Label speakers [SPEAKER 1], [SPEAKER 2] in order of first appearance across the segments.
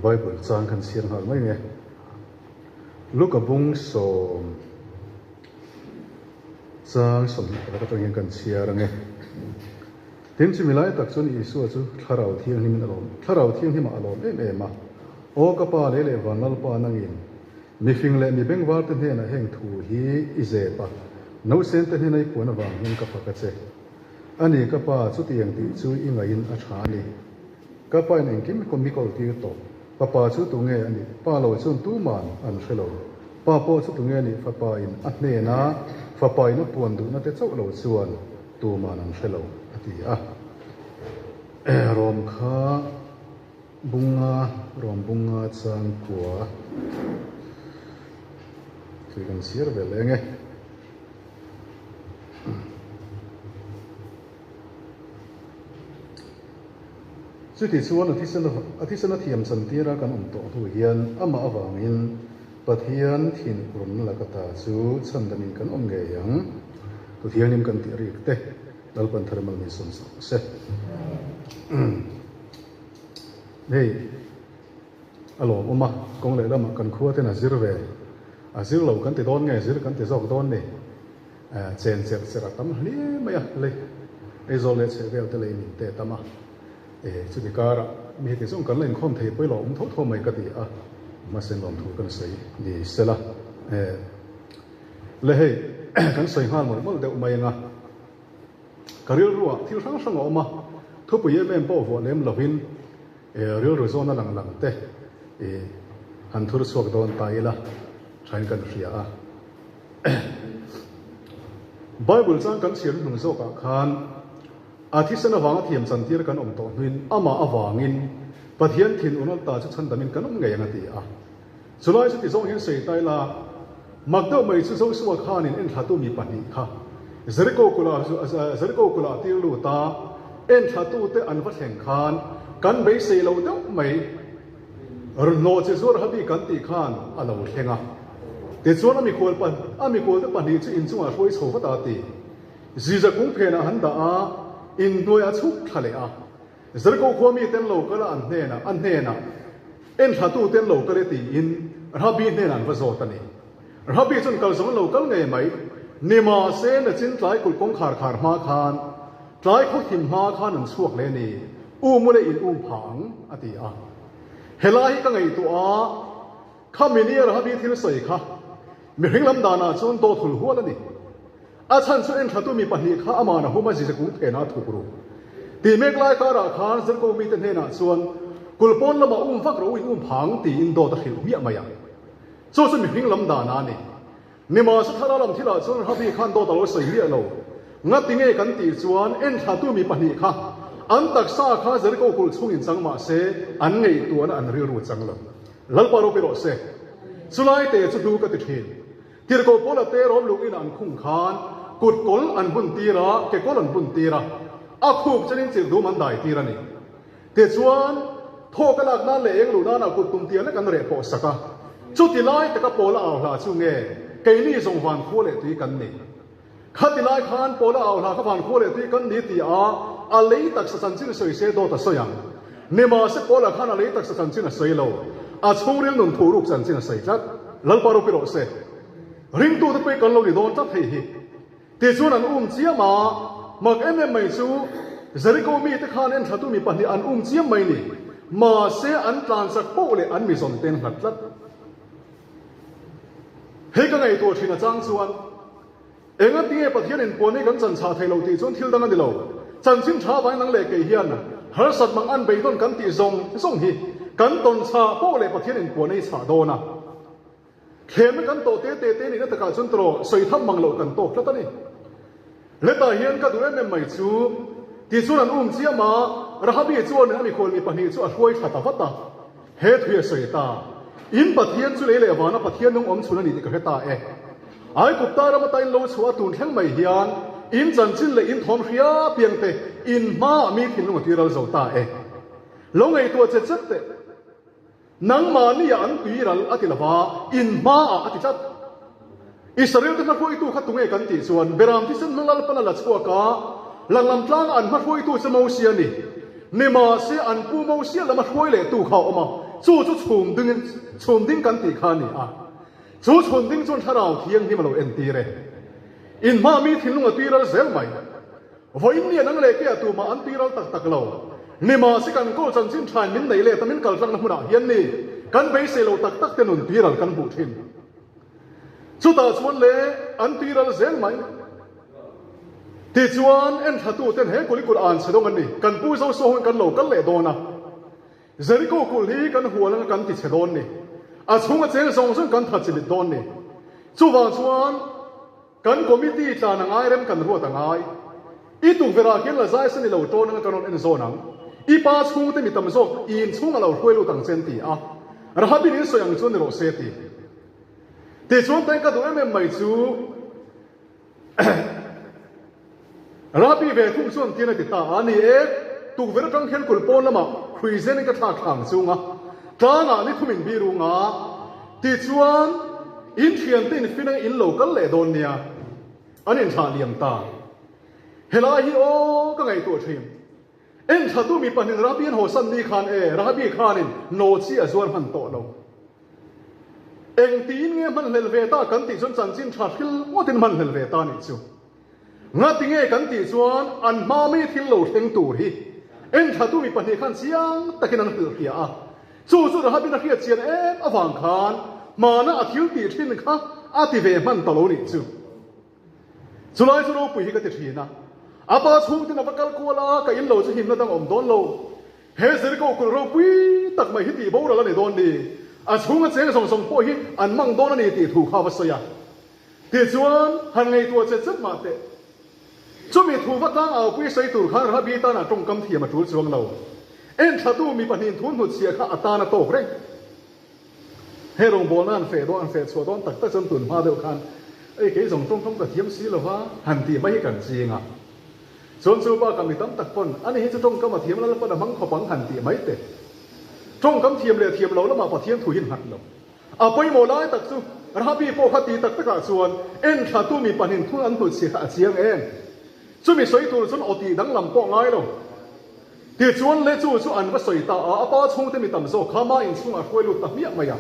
[SPEAKER 1] Bible chang kan chhiar nghal mai nge. Luka bung sawm chang 21 atang hian kan chhiar ange. Tin, chumi lai tak chuan Isua chu Thlarau Thianghlimin a lawm, Thlarau Thianghlimah a lawm em em a. Aw ka Pa lei leh van Lalpa nangin mifing leh mi bengvarte hnenah heng thu hi i zep a, nausente hnena i puan avang hian ka fak a che. A ni ka Pa, chutiang tih chu i ngaihin a tha a ni. Ka Pa in engkim mi kawl tir tawh. Fapa chu tunge a nih? Pa lo chuan tuman an hre lo. Pa pawh chu tunge a nih? Fapa in a hnena Fapa in a puan duhna te chauh lo chuan tuman an hre lo, a ti a. Rawm kha bunga, rawm bunga changkua tih kan chhiar ve leng e. Chuti chuan a thisen a thisen a thiam chantira kan awm tawh hnu hian amah avangin Pathian thin urna laka ta chu chhandamin kan awm ngei ang. Tu thianghlim kan tih rik te Lalpan thar mal min sawm sak se. Hei a lawmawm a, kawng leh lamah kan khua ten a zir ve. A zir lo kan ti dawn nge zir kan ti zawk dawn ni. Chen cherh cherh a tam hle mai a, lei Aizawl leh chheh vel te lei min te tam a, chumi karah mi heti zawng kan la inkhawm thei pawh i lo awm tho tho mai ka ti a, mahse lawmthu kan sawi ni sela. Le hei kan sawi nghal mawlh mawlh deuh mai anga ka rilruah thil hrang hrang a awm a, thupui em em pawh vuah lem lovin rilru zawna lang lang te han thur chhuak dawn ta ila thain kan hria a. Bible chuan kan chhiar hnung zawkah khan a thisen avanga thiam chantir kan awm tawh hnuin amah avangin Pathian thin unal ta chu chhandamin kan awm ngei ang a ti a. Chulai chu ti zawng hian sawi ta ila, mak deuh mai chu Joshua khanin enthlatu mi pahnih kha Jericho kula Jericho kula a tir lut a, enthlatute an va thleng khan kan beisei lo deuh mai. Rhnawh che zuar habi kan tih khan a lo thleng a. Tichuan a mikhual pa a mikhualte pahnih chu inchungah hruai chho vat a ti. Ziza kung phenah han dah a, inhnuaiah a chhuk thla leh a. Jericho khua miten lo kal a an hnenah a hnenah enthlatu ten lo kal e tiin Rabi hnenah an va zawt a ni. Rabi chuan kal zawng lo kal ngei mai. Nimahse nachin tlai kulh kawngkhar khar hma khan tlai khaw him hma khan an chhuak leh a ni. U mule in um pha ang, a ti a. Helai hi ka ngaihtuah a, kha mini Rahabi thil sawi kha mihring lam danah chuan dawt hul hual a ni. A chhan chu enthlatu mi pahnih kha amah Nahuma ziza kung phenah a thuk ru. Tih mek lai karah khan Jeriko mite hnenah chuan kulh pawn lamah um vak rawh u in um pha ang tiin dawt a hrilh hmiah mai a. Chu chu mihring lam danah a ni. Nimahse thlarau lam thilah chuan Rabi khan dawt a lo sawi miah lo. Ngati nge kan tih chuan enthlatu mi pahnih kha an taksa kha Jeriko kulh chhungin chang mah se an ngaihtuahna an rilru chang lo. Lalpa ropui rawh se. Chulai te chu hnu ka ti thin. Tirhkoh Paula te rawm lung in an khung khan kut kawl an bun tir a, ke kawl an bun tir a, a khup chenin chirh dum an dai tir a ni. Tichuan, thawk a lak nan leh eng luh nanah kut tum tial lek an reh pawh sak a. Chuti lai taka Paula au hla chu nge keini zawng van khua leh tui kan ni? Khati lai khan Paula au hla kha van khua leh tui kan ni ti a, a lei taksa chanchin sawi se dawt a sawi ang. Nimahse Paula khan a lei taksa chanchin a sawi lo, a chhungril nun thuruk chanchin a sawi tlat. Lalpa ropui rawh se. Ringtute pawh i kan lo ni dawn tlat hei hi. Tichuan an um chiam a, mak em em mai chu Jeriko mite khan enthlatu mi pahnih an um chiam mai ni. Mahse an tlan chak poh leh an mizawn te an hlat tlat. Hei ka ngaihtuah thin a chang chuan engatinge Pathian inpuan hi kan chan chhah thei lo tih chuan thil dang a ni lo. Chanchin tha avangin nang leh kei hian harsat mang an beidawn kan tih zawng zawng hi kan tawn chhah poh leh Pathian inpuan hi chhah dawn a. Thlemna kan tawh te te te nihna takah chuan tawrh sawi tham mang loh kan tawk tlat a ni. Hetah hian ka duh em em mai chu tichuan an um chiam a, Rahabi chuan a mikhual mi pahnih chu a hruai thla ta vat a, he thui a sawi ta, In Pathian chu lei leh vana Pathian nung awm chhun a ni tih ka hre ta e. Aigupta ram ata in lo chhuah a tun thleng mai hian in chanchin leh in thawm hria piang te in hmaah mi thinlung a tiral zo ta e. Lo ngaihtuah che chet teh. Nangmahnia an tui ral a ti lova, in hmaah a ti tlat. Israel te hmahruaitu kha tunge kan tih chuan Beram thisen hmang Lalpan a la chhuak a, Langlam tlanga an hmahruaitu chu Mosia a ni. Nimahse an pu Mosia lama hruai lehtu kha a awm a. Chu chu chhum dingin, chhum ding kan tih kha a ni a. Chu chhun ding chuan Thlarau Thianghlim a lo entir e. In hma mi thinlung a tuiral zel mai. Vawiin ni a nang leh kei a tumah an tuiral tak tak lo. Nimahse kan kawl chanchin thain min neih let a min kal tlangna hmunah hian ni kan beisei lo tak tak te nun tuiral kan hmuh thin. Chutah chuan le an tuiral zel mai. Tichuan enthlatu ten he kulikul an chhe dawng an ni. Kan pu Zosuah hun kan lo kal leh dawn a. Jeriko kulh hi kan hual anga kan ti chhe dawn ni. A chhunga cheng zawng zawng kan tha chimit dawn ni. Chuvang chuan kan committee tlan a ngai rem kan ruat a ngai. I tukverh ah khian la zai se ni lo tawn anga kan rawn en zawn ang. I pa chhungte mi tam zawk i inchhung a lo hruai lut ang che an ti a. Rahabin in sawi ang chuan ni rawh se ti. Tichuan teng ka duh em em mai chu. Rabi ve thung chuan tin a ti ta a, Ni e, tukverh atang khian kulh pawn lamah hrui zenin ka thlak thlang chung a, tlangah ni thum in bir ung a, tichuan in thiante in fin anga in lo kal leh dawn nia, an inthlah liam ta. Helai hi aw ka ngaihtuah thin. Enthlatu mi pahnin Rabi an hawsan ni khan e, Rabi khanin nawhchi a zuar hman tawh lo. Engtiin nge hmanhlel ve ta kan tih chuan chanchin tha hril ngawtin hmanhlel ve ta nih chu. Ngati nge kan tih chuan an hma mi thil lo thleng tur hi enthlatu mi pahnih khan chiang takin an hrilh hria a. Chu chu Rahabin a hriat chian em avang khan hmana a thil tih thin kha a ti ve hman ta lo nih chu. Chulai chu ropui hi ka ti thin a. A pa chhungtin a va kal kual a, ka in lo chu himna dang a awm dawn lo. He Jeriko kulh ropui tak mai hi tih boral a ni dawn ni? A chhunga cheng zawng zawng pawh hi an mang dawn a ni tih thu kha va sawi a. Tichuan, han ngaihtuah chet chet mah teh. Chumi thu va tlang aupui sawi tur khan Rahabi tana tawngkam thiam a tul chuang lo. Enthlatu mi pahnihin thu hnutchhiah kha a tan a tawk reng. He rawngbawlna an feh dawn, an feh chhuah dawn tak tak chuan tun hma deuh khan, Ei, kei zawng tawngkam ka thiam si lo va, han tih mai hi kan ching a. Chuan chu bakah mi tam tak pawn, Ani hi chu tawngkam a thiam Lalpan a hmang khawp ang han tih mai teh. Tawngkam thiam leh thiam lo lamah Pathian thu hi nghat lo. A pawimawh lai tak chu Rahabi pawh kha ti tak takah chuan enthlatu mi pahnin thul an hnutchhiah kha a chiang em? Chumi sawi tur chuan aw tih danglam pawh ngai lo. Tichuan le chu chu an va sawi ta a, a pa chhungte mi tam zawk kha mah inchhungah a hruai lut ta hmiah mai a.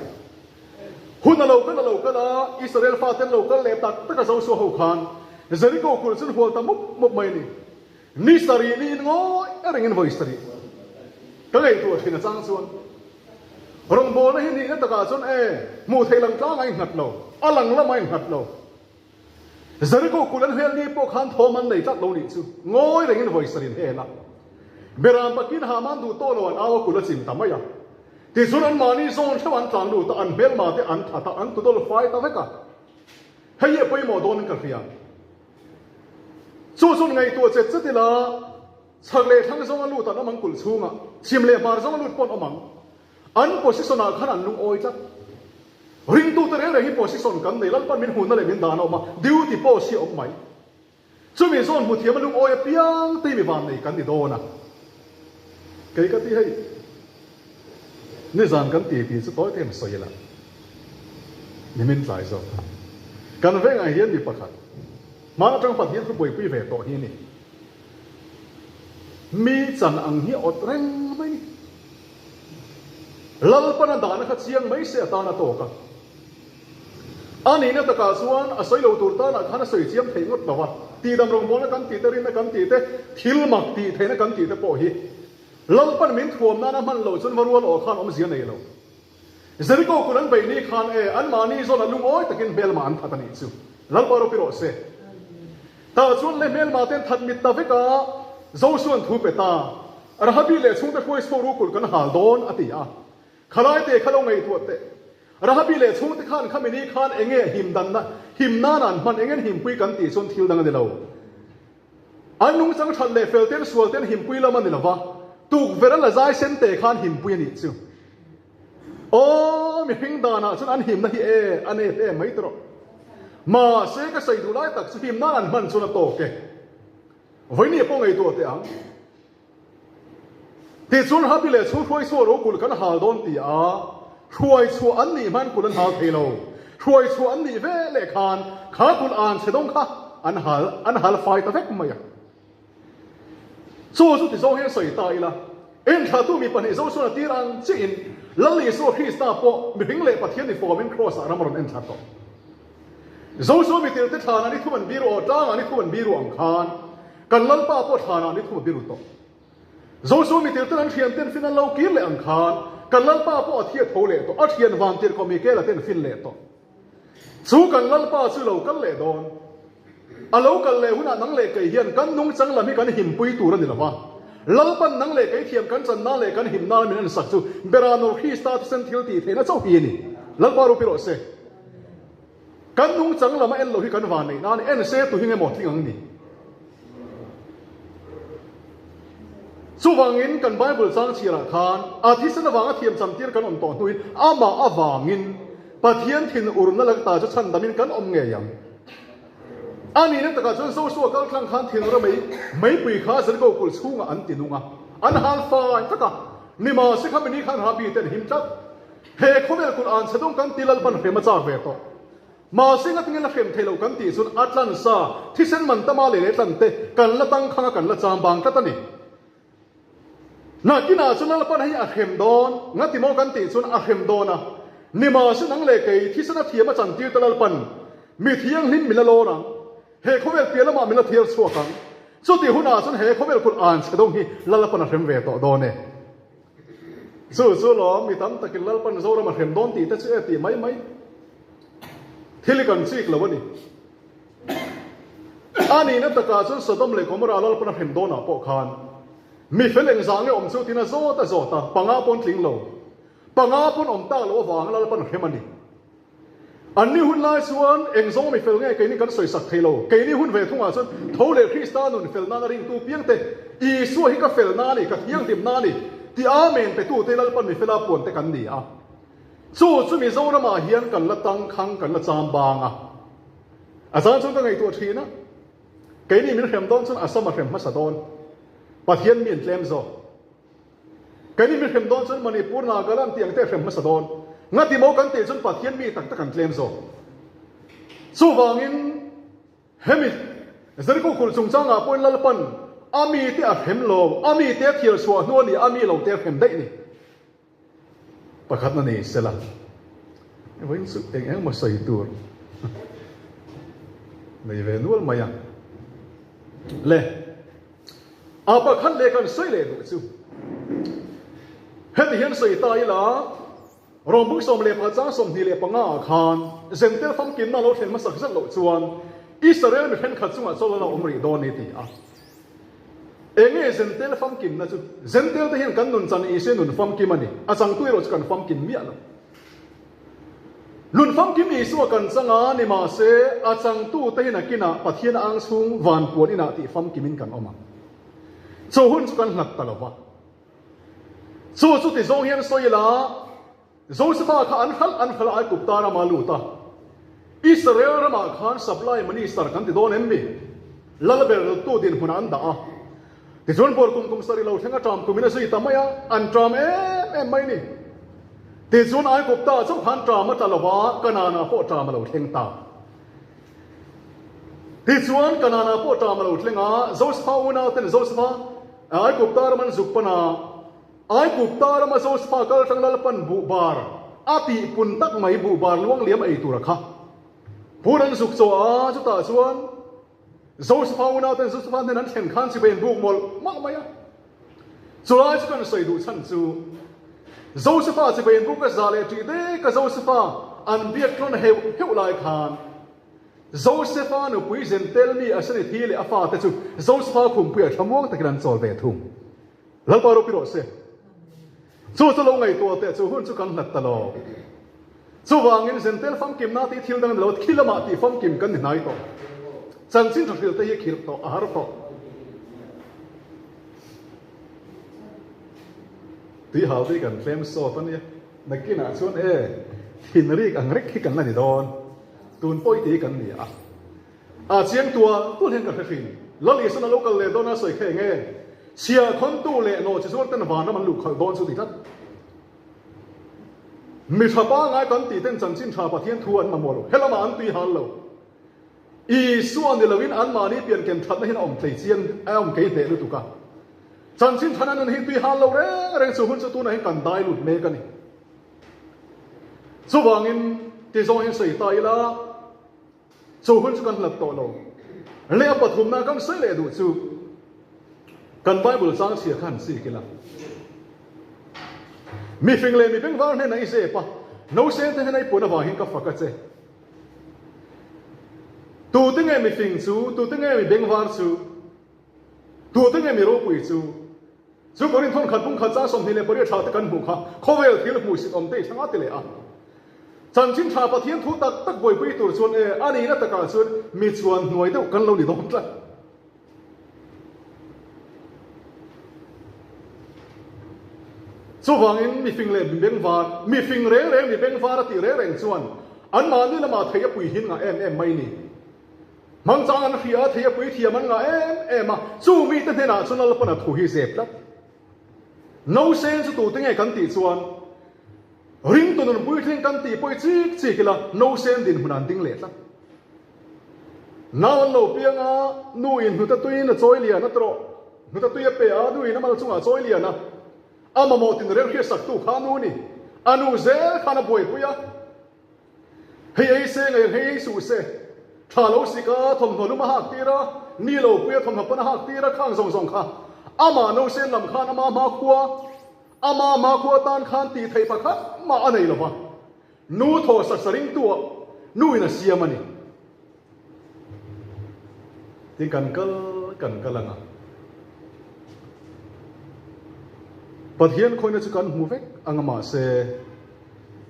[SPEAKER 1] Hun a lo kal a lo kal a, Israel faten lo kal leh tak tak a Joshua ho khan Jeriko kulh chu an hual ta mup mup mai a ni. Ni sarih niin ngawi rengin vawi sarih ka ngaihtuah thin a chang chuan rawngbawlna hi nihna takah chuan e hmuh theih lang tlang a innghat lo, a lang lam a innghat lo. Jeriko kulh an hel ni pawh khan thawm an nei tlat lo nih chu ngawi rengin vawi sarih an hel a. Beram pakin Haman duh tawh lo an au a kulh a chim ta mai a. Tichuan anmahni zawn hreuh an tlan lut a, an hmelma te an that a, an tudawl fai ta vek a. Hei hi a pawimawh dawnin ka hria. Chu chuan ngaihtuah chet chet ila, chhak leh thlang zawnga lut an awm ang kulh chhungah, chhim leh hmar zawnga lut pawh an awm ang. An position ah khan an lungawi tlat. Ringtute reng reng hi position kan nei, Lalpan min hmuhna leh min dan a awm a, duty post hi a awm mai. Chumi zawn hmu thiam a lungawi apiang te hi mi vannei kan ni dawn a. Kei ka ti hei, nizan kan ti tih chu tawi te em sawi ila, ni min tlai zawk. Kan vengah hian mi pakhat, hman atang Pathian thu buaipui ve tawh hi a ni. Mi chan ang hi a awt reng mai ni. Lalpan a dahna kha chiang mai se atan a tawk a. A nihna takah chuan a sawi lo tur tanah khan a sawi chiam theih ngawt lo a, tihdam rawngbawlna kan tih te, rinna kan tih te, thil mak tih theihna kan tih te pawh hi Lalpan min thuam nana hman loh chuan va rual awh khan awmzia nei lo. Jeriko kulh an beih ni khan e, anmahni zawn a lungawi takin hmelma an that a nih chu. Lalpa rawpi rawh se. Tah chuan le hmelma ten that mit ta vek a, Joshua-an thu pe ta, Rahabi leh chhungte hruai chhuak ru kulh kan hal dawn a ti a. Khalai te kha lo ngaihtuah teh. Rahabi leh chhungte khan khami ni khan enge him danna, him nan an hman, enge an himpui kan tih chuan thil dang a ni lo. An nungchang that leh fel ten sual ten himpui lam a ni lo va, tukverh a la zai sen te khan himpui a nih chu. Aw, mihring danah chuan an himna hi e, a nep em mai tawh. Mahse ka sawi duh lai tak chu him nan an hman chuan a tawk e. Vawinia pawh ngaihtuah teh ang. Tichuan Habi leh chhung hruai chhuah ro kulh kan hal dawn ti a, hruai chhuah an nih hman kulh an hal thei lo. Hruai chhuah an nih ve leh khan kha kulh an chhe dawng kha an hal an hal fai ta vek mai a. Chu chu ti zawng hian sawi ta ila, enthlatu mi pahnih Joshua tir ang chiahin. Lal Isua Krista pawh mihring leh Pathian ni fawmin Kraws-ah ram a rawn en thla tawh. Zosua mitilte thlanah ni thum an biru aw, tlangah ni thum an biru ang khan kan Lalpa pawh thlanah ni thum a biru tawh. Zosua mitilte an thian ten fin an lo kir leh ang khan kan Lalpa pawh a thi a tho leh tawh, a thian van tirhkoh Mikaela ten fin leh tawh. Chu kan Lalpa chu lo kal leh dawn. A lo kal leh hunah nang leh kei hian kan nungchang lam hi kan himpui tur a ni lo va. Lalpan nang leh kei thiam kan channa leh kan himna min ensak chu Beranur Krista thisen thil tih theihna chauh hi a ni. Lalpa rupi rawh se. Kan nungchang lam a en lo hi kan van neih nan en se tu hi nge maw tling ang ni. Chuvangin kan Bible chang chhiarah khan a thisen avanga thiam chantir kan awm tawh hnuin amah avangin Pathian thin urna lak ta chu chhandamin kan awm ngei ang. A nihna takah chuan Joshua kal tlang khan thinura mei meipui kha Jeriko kulh chhungah an ti nung a, an hal fai tak a. Nimahse kha mini khan Rabbi te an him tlat. He khawvel kulh an chhe dawng kan ti Lalpan hrem a chak ve tawh. Mahse ngatinge la hrem thei lo kan tih chuan a tlan sa thisen man tama leh leh tlan te kan la tang khang a kan la cham bang tlat a ni. Nakinah chuan Lalpan hei a hrem dawn, ngati maw kan tih chuan a hrem dawn a, nimahse nang leh kei thisen a thiam a chantir te Lalpan mi thianghlim min la lawr ang, he khawvel piah lamah min la thiar chhuak ang, chuti hunah chuan he khawvel kulh an chhe dawng hi Lalpan a hrem ve tawh dawn e. Chu chu lawm mi tam takin Lalpan Zoram a hrem dawn tih te chu e tih mai mai thil hi kan chik lo a ni. A nihna takah chuan Sodom leh Gomorrah Lalpan a hrem dawnah pawh khan mi fel engzah nge awm chu tiin a zawt a zawt a, panga pawn tling lo, panga pawn awm tak loh avanga Lalpan a hrem a ni. Anni hun lai chuan engzawng mi fel nge keini kan sawisak thei lo, keini hun ve thungah chuan tho leh Krista nun fel nana ringtu piangte, Isua hi ka fel na a ni, ka thianghlim na a ni tih Amen petute Lalpan mi fela puante kan ni a. Chu chu Mizoramah hian kan la tangkhang, kan la chambang a. A zan chuan ka ngaihtuah thin a, keini min hrem dawn chuan Assam a hrem hmasa dawn, Pathian mi an tlem zawk. Keini min hrem dawn chuan Manipur, Nagaland tih ang te a hrem hmasa dawn. Ngati maw kan tih chuan Pathian mi tak tak an tlem zawk. Chuvangin hemi Jericho kulh chungchangah pawhin Lalpan a mite a hrem lo, a mite a thial chhuah hnu a ni, a mi lo te a hrem daih ni. Pakhatna nei sela, vawiin chu eng eng maw sawi tur nei ve nual mai a. Le, a pakhat leh kan sawi leh duh chu heti hian sawi ta ila, Rawmbuk 11 chang 25 ah khan Zentel famkimna lo thlen hmasak zet loh chuan Israel mi thenkhat chungah chawl a la awm rih dawn ni ti a. Enge Zentel famkimna chu? Zentel te hian kan nun chan Isua nun famkim a ni. A changtu erawh chu kan famkim miah lo. Nun famkim Isua kan chang a, nimahse a changtu te hi nakinah Pathian ang chhung van puan inah tih famkimin kan awm ang. Chu hun chu kan hlat ta lo va. Chu chu ti zawng hian sawi ila, Josefa kha an hralh an hralh a Aigupta rama a lut a. Israel ramah khan supply minister kan ti dawn em mi? Lalber tu dinhmunah an dah a. Tichuan buar kum kum sarih lo thleng a ṭam tumin a zui ta mai a, an ṭam em em mai ni. Tichuan Aigupta chauh khan ṭam a tla lo va, Kanaanah pawh ṭam a lo thleng ta. Tichuan Kanaanah pawh ṭam a lo thleng a, Josefa unauten Josefa Aigupta ram an zuk pan a, Aigupta rama Josefa kal atang Lalpan buhbar a tih pun tak mai buhbar luang liam ei tura kha phur an zuk chaw a, chutah chuan Josefa unauten Josefa hnen an thlen khan chibai an buk mawlh mawlh mai a. Chulai chu kan sawi duh chhan chu Josefa chibai an buk a za leh ṭih dek a Josefa an biak tlawn heuh heuh lai khan Josefa nupui Zentel mi Aseni thi leh a fate chu Josefa khumpuiah thlamuang takin an chawl ve thung. Lalpa ropui rawh se. Chu chu lo ngaihtuah teh chu hun chu kan hlat ta lo. Chuvangin Zentel famkimna tih thil dang a ni lo, khi lamah tih famkim kan ni hnai tawh. Chanchin tha hrilh te hi khirh tawh, a har tawh. Tui hau te hi kan tlem sawt a nia. Nakinah chuan e, thinrik ang rek hi kan la ni dawn. Tun pawh i ti hi kan ni a. A chiang tua tual hian ka hre hrin. Lal Isuan a lo kal leh dawn a sawi kha eng e? Chhia khawntu leh nawh chi zuar ten vanram an luh khalh dawn chu ti tlat. Mi tha pangai kan tih ten chanchin tha Pathian thu an mamawh lo. Helamah an tui hal lo. Isua ni loin anmahni pian ken thatna hian a awm tlei chiang a awm kei hneh lutuk a. Chanchin thana nun hi tui hal lo reng reng chu hun chu tunah hian kan dai lut mek a ni. Chuvangin, ti zawng hian sawi ta ila, chu hun chu kan hlat tawh lo. Leh a pathumna kan sawi leh duh chu, kan Bible chang chhia kha han chik ila. Mifing leh mi bengvar hnenah i zep a, nausente hnenah i puan avangin ka fak a che. Tute nge mifing chu, tute nge mi bengvar chu, tute nge mi ropui chu? Chu Korinth thawn khat bung khat chang 28 tha te kan hmuh kha khawvel thil hmuhsit awm te i thlang a ti leh a. Chanchin tha Pathian thu tak tak buaipui tur chuan e, a nihna takah chuan mi chuan hnuai deuh kan lo ni dawn tlat. Chuvangin mi fing leh mi bengvar, mi fing reng reng mi bengvar a tih reng reng chuan anmahni lamah thei a pui hin ngah em em mai ni. Hmangchang an hria a, thei a pui thiam an ngah em em a, chu mite hnenah chuan Lalpan a thu hi zep tlat. Nausên chu tute nge kan tih chuan ringtu nun puitling kan tih pawh i chik chik ila nausên dinhmun an ding leh tlat. Nau an lo piang a, nu in hnute tuiin a chawi lian a tawh, hnute tui a pe a, nu in a mal chungah a chawi lian a, a mamawh tinreng hriatsaktu kha a nu a ni. A nu zel khan a buaipui a. Hei ei se ngei ang, hei ei suh se. Tha lo sik a, thawmhnaw lum a hak tir a, ni lo pui a thawmhnaw pawn a hak tir a, khang zawng zawng kha amah nausen lam khan ama hma khua, ama hma khua tan khan tih theih pakhat mah a nei lo va. Nu thaw sak sa ringtu ah nu in a siam a ni. Tin kan kal kan kal ang a. Pathian khawina chu kan hmu vek ang a mahse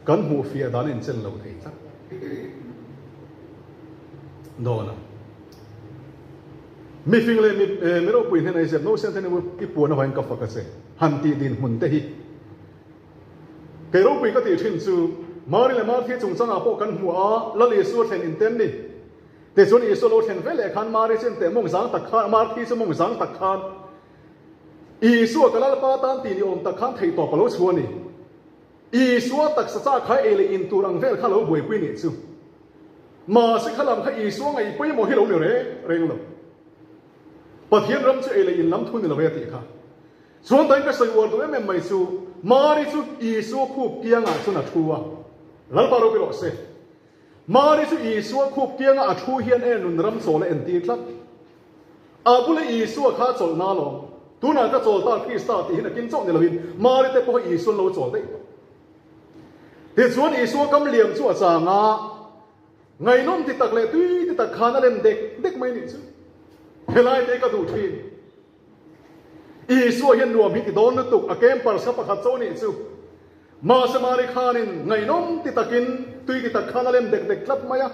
[SPEAKER 1] kan hmuh fiah dan a inchen lo thei tlat dawn a. Mifing leh mi mi ropui hnenah i zep no siam thei i puan avangin ka fak a che han tih dinhmun te hi. Kei ropui ka tih thin chu Mari leh Marthi chungchangah pawh kan hmu a, Lal Isua thlen inten ni. Tichuan Isua lo thlen ve leh khan Mari chu enteh mawng zang tak khan, Marthi chu mawng zang tak khan Isua ka Lalpa tan tih ni awm tak khan theihtawp a lo chhuah a ni. Isua taksa chak kha ei leh in tur ang vel kha lo buaipui nih chu. Mahse kha lam kha Isua ngaih pawimawh hi lo ni reng reng lo. Pathian ram chu ei leh in lam thu ni lo e a tih kha. Chuan tain ka sawi uar duh em em mai chu, Mari chu Isua khup kiangah chuan a thu a, Lalpa ropui rawh se. Mari chu Isua khup kianga a thu hian e nun ram chawl a entir tlat. A bula Isua kha a chawlhna alawm. Tunah ka chawl ta Krista tih hi nakin chauh ni loin Mari te pawh hi Isuan lo chawl daih tawh. Tichuan Isua kam liam chu a chang a, ngaihnawm ti tak leh tui ti tak khan a lem dek dek mai nih chu. Helai te ka duh thin. Isua hian nuam hi ti dawn lutuk, a campers kha pakhat chauh nih chu. Mahse Mari khanin ngaihnawm ti takin tui ti tak khan a lem dek dek tlat mai a.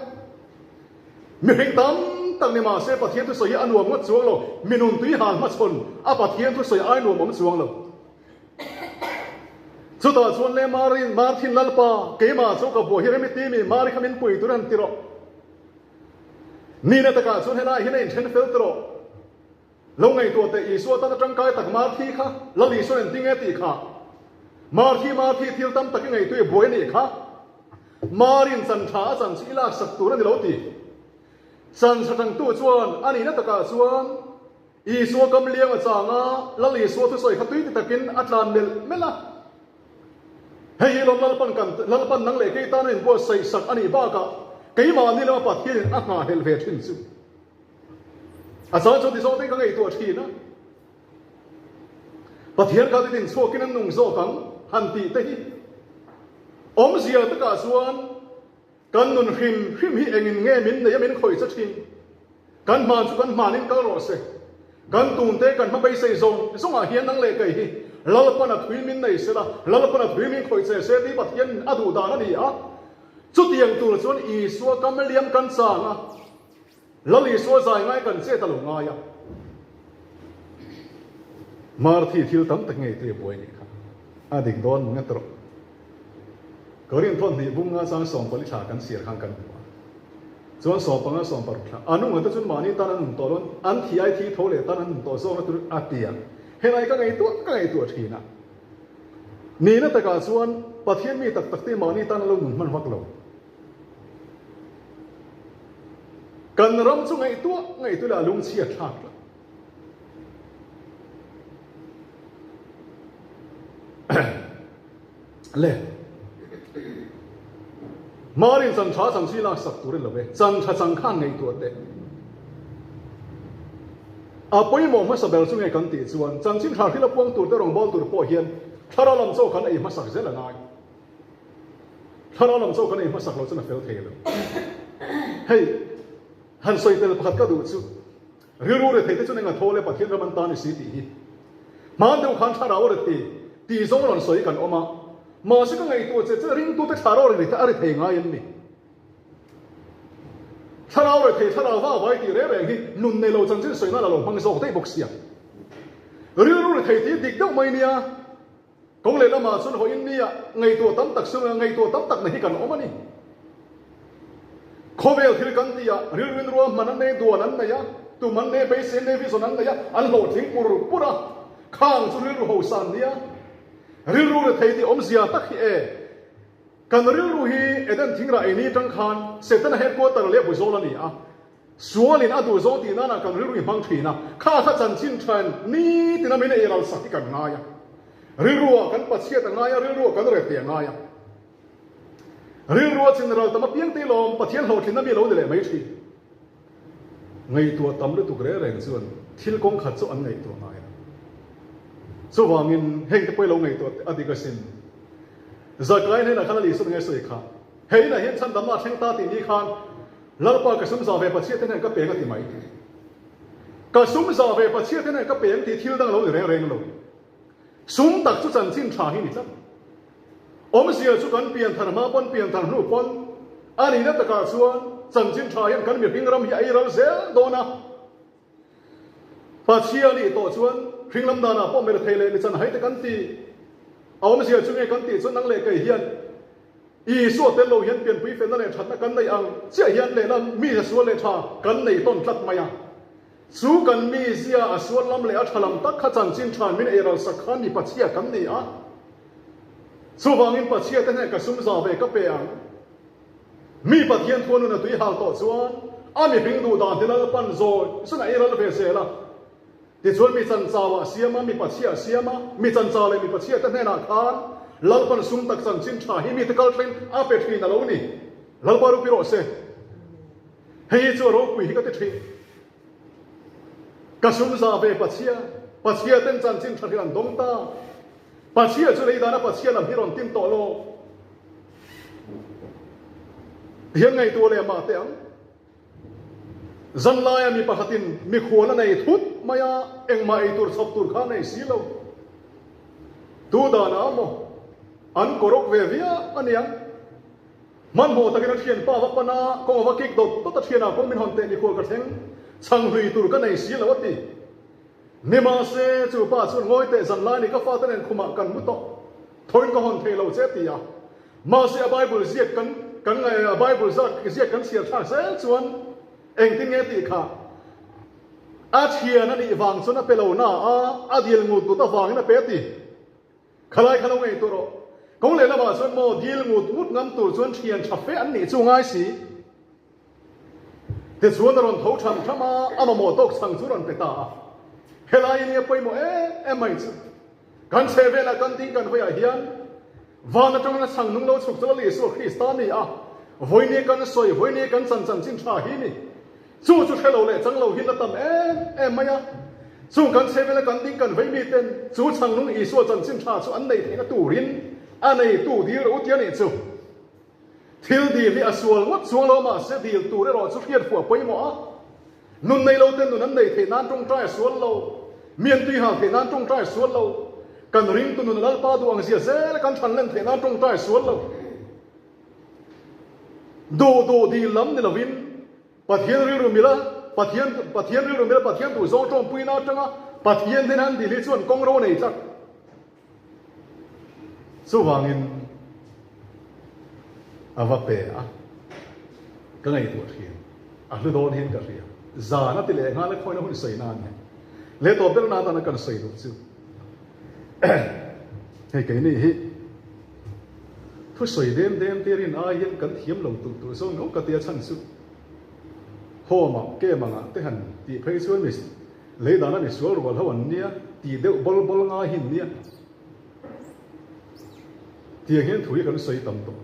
[SPEAKER 1] Mihring tam tak ni mahse Pathian thusawi hi a nuam ngawt chuang lo, mi nun tui hal hmachhawn a Pathian thusawi ai nuam awm chuang lo. Chutah chuan le Mari, Marthin Lalpa, keimah chu ka buai hi rem i ti mi, Mari kha min pui tur a han ti rawh. Nina takah chuan helaiah hian a inthen fel tawh. Lo ngaihtuah teh Isua tan a tangkai tak Marthi kha Lal Isua in tinge tih kha Marthi Marthi thil tam tak i ngaihtuah i buai a nih kha Marin chan tha a chan chu i lak sak tur a ni lo ti Chan tha tangtu chuan a nihna takah chuan Isua kam liang a chang a Lal Isua thusawi kha tui ti takin a tlan melh melh a Hei hi lawm Lalpan kan Lalpan nang leh kei tan a inbuatsaih sak a nih bakah keimahni lama Pathianin a nghahhelh ve thin chu. A chang chuan ti zawk te ka ngaihtuah thin a, Pathian kha titin chhuakin an nung zawk ang han tih te hi awmzia takah chuan kan nun hrim hrim hi engin nge min nei a min khawih cha thin. Kan hman chu kan hmanin kal rawh se. Kan tun te kan hma beisei zawng zawngah hian nang leh kei hi Lalpan a thui min nei sela, Lalpan a thui min khawih che se tih Pathian a duh dan a ni a. Chutiang tur chuan Isua kam liam kan chang a. Lal Isua zai ngai kan chet a lo ngai a. Marthi thil tam tak ngei tui a buai nih kha. A dik dawn mawng e tawrh. Korin thawn hnih bung nga chang 14 thla kan siar khan kan hmu a. Chuan 15 60 thla a nung ate chuan mahni tan an nun tawh dawn, an thi ai thi tho leh tan an nun tawh zawkna tur a ti a. Helai ka ngaihtuah ka ngaihtuah thin a. Nihna takah chuan Pathian mi tak tak te mahni tan an lo nun hman vak lo. Kan ram chu ngaihtuah ngaihtuah leh a lungchhiat thlak tlat. Le. Marin chan tha chang chi laksak tur a ni lo e, chan tha chang khan ngaihtuah teh. A pawimawh hmasa ber chu nge kan tih chuan chanchin tha hrila puang tur te rawngbâwl tur pawh hian thlarau lam chaw kan ei hmasak zel a ngai. Thlarau lam chaw kan ei hmasak loh chuan a fel thei lo. Hei, han sawi tel pakhat ka duh chu, rilru rethei te chuan eng a thawl e Pathian ram an ta ni si tih hi. Hmaan deuh khan thlarau a rethei tih zawng rawn sawi kan awm a, mahse ka ngaihtuah che che ringtute thlarau a rethei ngai an ni. Thlarau rethei thlarau va vai tih reng reng hi nun nei lo chanchin sawi nan a lo hmang zawk daih bawk sia. Rilru rethei tih dik deuh mai nia. Kawng leh lamah chuan hawiin nia ngaihtuah tam tak sung ngaihtuah tam tak na hi kan awm a ni. Khawvel thil kan tih ah rilruin ruahman an nei, duan an nei a, tum an nei, beisei an nei, vision an nei a, an hlawhtling pur pur a. Khang chu rilru hausa an nia. Rilru rethei tih awmzia tak hi e. Kan rilru hi Eden thingrah ei ni atang khan Setana headquarter leh buzawl a ni a. Sualin a duh zawng tih nanah kan rilru i hmang thin a, kha kha chanchin thain nitin a min ei ral sak hi kan ngai a. Rilruah kan pachhiat a ngai a, rilruah kan rethei a ngai a. Rilrua chin ral tam apiang te lawm Pathian hlawhtlinna mi lo ni leh mai thin. Ngaihtuah tam lutuk reng reng chuan thil kawng khat chu an ngaihtuah ngai a. Chuvangin heng te pawh i lo ngaihtuah a dik asin. Zakai hnenah khan a Isua nge sawi kha, Hei inah hian chhandamna a thleng ta tih ni khan Lalpa ka sum za ve Pathian te hnen ka peng a ti mai. Ka sum za ve Pathian te hnen ka peng tih thil dang lo ni reng reng lo. Sum tak chu chanchin tha hi ni tlat. Awmzia chu kan pian thar hma pawn pian thar hnu pawn a nihna takah chuan chanchin tha hian kan mihring ram hi a ei ral zel dawn a. Pathian nih tawh chuan hring lam danah pawh mer thei leh mi chan hai te kan ti. A awmzia chu nge kan tih chuan nang leh kei hian Isua tel lo hian pianpui felna leh thatna kan neih ang chiah hian lehlam mi sual leh tha kan nei tawn tlat mai a. Chu kan mizia a sual lam leh a tha lam tak kha chanchin than min ei ral sak kha mi Pachhia kan ni a. Chuvangin Pachhia te hneh ka sum za ve ka pe ang. Mi Pathian thua nun a tui hal tawh chuan a mihring duh dan hi Lalpan zawi zun a ei ral ve zel a. Tichuan mi chanchau ah siam a, mi Pachhia ah siam a, mi chanchau leh mi Pachhia te hnenah khan Lalpan sum tak chanchin tha hi mite kal thleng a pe thin a lo ni. Lalpa rupi rawh se. Hei hi chu a ropui hi ka ti thin. Ka sum za ve Pachhia, Pachhia ten chanchin tha hi an dawng ta. Pachhia chu lei dana Pachhia lam hi rawn tin tawh lo. Tihian ngaihtuah leh mah teh ang. Zan laia mi pakhatin mikhual a nei thut mai a, engmah ei tur chhawp tur kha a nei si lo. Tu danah maw an kawrawk ve viau a niang. Hmanhmawh takin a thianpa va pan a, kawng a va kik dawt dawt a, thianah kawng min hawn teh mikhual ka thleng, chhang hlui tur ka nei si lo a ti. Nimahse, chu pa chuan ngawi teh zan lai ni ka fate nen khumah kan mu tawh, thawiin ka hawn thei lo che a ti a. Mahse a Bible ziak kan kan a Bible zak ziak kan chhiar thlak zel chuan engtin nge tih kha a thian a nih vang chuan a pe lo na a, a dil ngut ngut avangin a pe a ti. Khalai kha lo ngaihtuah rawh. Kawng leh lamah chuan maw dil ngut ngut ngam tur chuan thian tha fe an nih chu ngai si. Tichuan a rawn tho tham tham a, a mamawh tawk chhang chu rawn pe ta a. Helai in nge pawimawh em em mai chu. Kan chhe velah kan ding kan vawiah hian van atanga chhang nung lo chhuk chu Lal Isua Krista a ni a, vawinia kan sawi, vawinia kan chan chanchin tha hi ni. Chu chu hre lo leh chang lo hi la tam em em mai a. Chung kan chhe vela kan ding kan vei mi ten chu chhangnung Isua chanchin tha chu an nei theihna turin a neitu dil rawh u tia nih chu. Thil dil hi a sual ngawt chuang lo mahse dil tur erawh chu hriat fuh a pawimawh a. Nun nei lo ten nun an nei theih nan tawngtai a sual lo. Mi an tui hal theih nan tawngtai a sual lo. Kan ringtu nun a Lalpa duh ang zia zel kan than len theih nan tawngtai a sual lo. Duh duh dil lam ni lovin Pathian rilru mila Pathian Pathian rilru mila Pathian duh zawng tawmpuina atanga Pathian hnena an dil hi chuan kawng ro nei tlat. Chuvangin a va pe a, ka ngaihtuah thin. A hlu dawn hian ka hria. Zan a ti leh nghal a khawina hun sawi nan hi. Leh tawp ber na atana kan sawi duh chu hei keini hi Thu sawi dem dem te rin ai hian kan thiam lo tulh tulh zawng ngawt ka tia chhan chu home ah kem ang ah te han tih phei chuan mi lei dana mi sual rual ho an nia tih deuh bawl bawl ngai hi an nia tiang hian thu hi kan sawi tam tawh.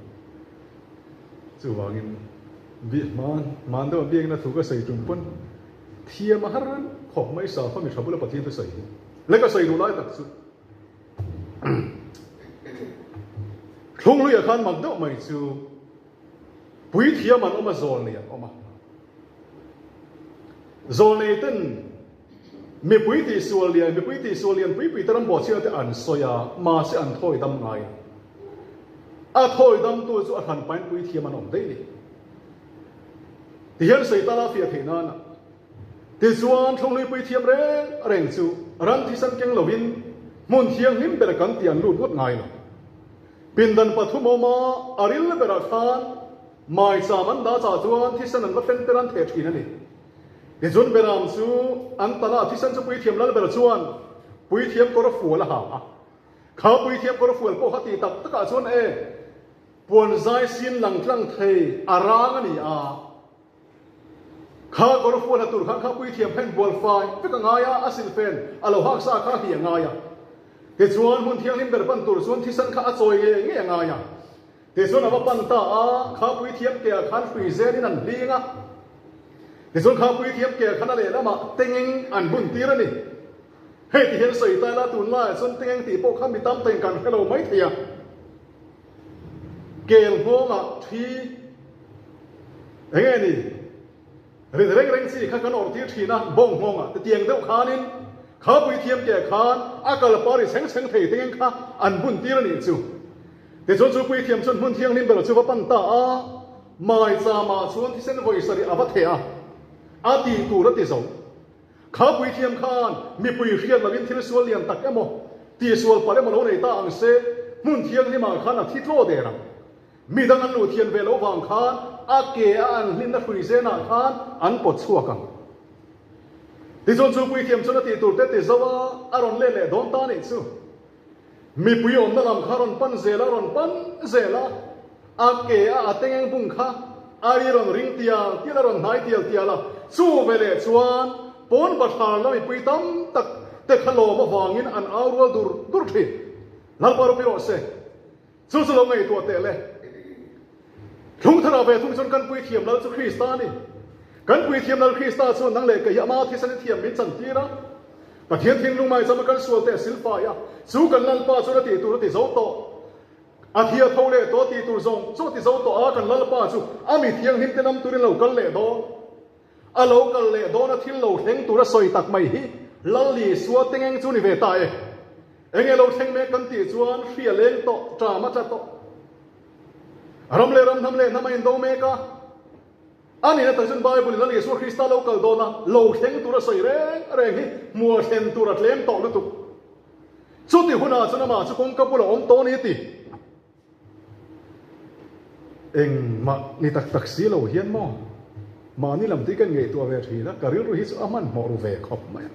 [SPEAKER 1] Chuvangin bi hman hman deuh a biakna thu ka sawi tum pawn thiam a har khawp mai sa khaw mi tha bula Pathian thu sawi hi. Le ka sawi duh lai tak chu Thlunghluiah khan mak deuh mai chu Puithiam an awm a, zawlnei an awm a. Zawlnei ten mipui tihsual lian, mipui tihsual lian pui pui te ram bawhchhiat te an sawi a, mahse an thawi dam ngai lo. A thawi damtu chu a hran pain puithiam an awm daih ni. Tihian sawi tala fiah theih nana. Tichuan thlunghlui puithiam reng reng chu ran thisan keng lovin hmun thianghlim ber kan tih an lut ngawt ngai lo. Pindan pathum awma a ril berah khan maicham an dah chah chuan thisen an va fen per an theh thin a ni. Tichuan Beram chu an talh a, thisen chu puithiam lal ber chuan puithiam kawr fual a ha a. Kha puithiam kawr fual pawh kha tih tak takah chuan e puan zai sin lang tlang thei a rang a ni a. Kha kawr fual ha tur khan kha puithiam kha inbual fai vek a ngai a, a silfen a lo hak sa kha hi a ngai a. Tichuan hmun thianghlim ber pan tur chuan thisen kha a chawi ngei ngei a ngai a. Tichuan a va pan ta a, kha puithiam ke ah khan hrui zelin an hling a. Tichuan kha puithiam ke ah khan a lehlamah tengeng an bun tir a ni. Hei ti hian sawi ta ila tunlaiah chuan tengeng tih pawh kha mi tam takin kan hre lo mai thei a. Kel nghawngah thi eng nge ni? Rit reng reng chi kha kan awrh tir thin a, bawng nghawngah te tiang deuh khanin kha puithiam ke khan a kal pari chheng chheng thei tengeng kha an bun tir a nih chu. Tichuan chu puithiam chuan hmun thianghlim ber chu va pan ta a, maichama chuan thisen vawi sarih a va theh a, a tih tur a ti zo. Kha puithiam khan mipui hriat lovin thil sual lian tak emaw, tihsual palh emaw lo nei ta ang se, hmun thianghlimah khan a thi tlaw der ang. Mi dang an luh thian ve loh vang khan a ke a an hlimna hrui zenah khan an pawt chhuak ang. Tichuan chu puithiam chuan a tih tur te ti zo a, a rawn let leh dawn ta nih chu. Mipui awmna lam kha rawn pan zel a, rawn pan zel a, a ke a a tengeng bung kha a ri rawn ring tial tial a, rawn hnai tial tial a. Chu veleh chuan pawn bathlar la mipui tam tak te kha lawm avangin an au rual dur dur thin. Lalpa ropui rawh se. Chu chu lo ngaihtuah teh le. Thlungthar ah ve thung chuan kan puithiam lal chu Krista a ni. Kan puithiam lal Krista chuan nang leh kei hi ama thisen in thiam min chantir a. Pathian thinlung maicham a kan sual teh a silfai a. Chu kan Lalpa chuan a tih tur a ti zo tawh. A thia tho leh tawh a tih tur zawng chu a ti zo tawh a, kan Lalpa chu a mi thianghlim te lam turin lo kal leh dawn. A lo kal leh dawn a thil lo thleng tur a sawi tak mai hi Lal Isua tengeng chu ni ve ta e. Enge lo thleng mek kan tih chuan hri a leng tawh, ṭam a tla tawh. Ram leh ram, hnam leh hnam a indo mek a. A nihna tak chuan Bible in Lal Isua Krista lo kal dawn a lo thleng tur a sawi reng reng hi hmua thlen tur a tlem tawh lutuk. Chuti hunah chuan amah chu kawngka bulah awm tawh a ni a ti. Engmah ni tak tak si lo hian maw? Mahni lam tih kan ngaihtuah ve thin a, ka rilru hi chu a hmanhmawh ru ve khawp mai a.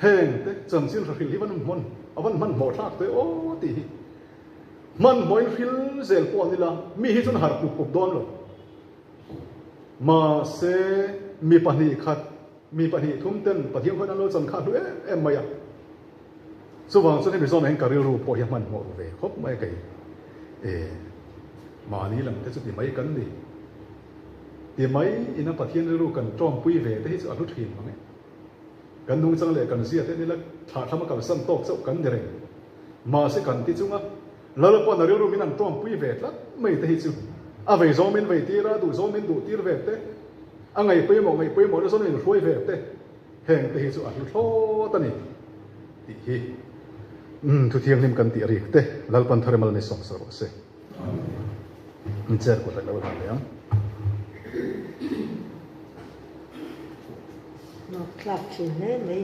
[SPEAKER 1] Heng te chanchin hra hrilh hi van hman a van hmanhmawh thlak te aw tih hi. Hmanhmawhin hril zel pawh an ila, mi hi chuan harh pup pup dawn lo. Mahse mi pahnih khat Mi 2, 3 ten Pathian khawiin an lo chan kha a hlu em em mai a. Chuvang chuan hemi zawnah hian ka rilru pawh hi a hmanhmawh ru ve khawp mai a kei. E, mahni lam te chu ti mai kan ni. Ti mai ina Pathian rilru kan tawmpui ve te hi chu a hlu thin mang e. Kan nungchang leh kan zia te nila thlahthlam a kalsan tawk chauh kan ni reng. Mahse kan ti chunga Lalpawn a rilru min an tawmpui ve tlat mai te hi chu a vei zawng min vei tir a, duh zawng min duh tir ve te, a ngaih pawimawh ngaih pawimawh na zawng min hruai ve te, heng te hi chu a hlu thlawt a ni tih hi umm thu thianghlim kan tih rik te Lalpan thar emal ni sawm sa rawh se. Min chair kut leh lo dan leh ang.
[SPEAKER 2] Hnawk tlak thin hle mai.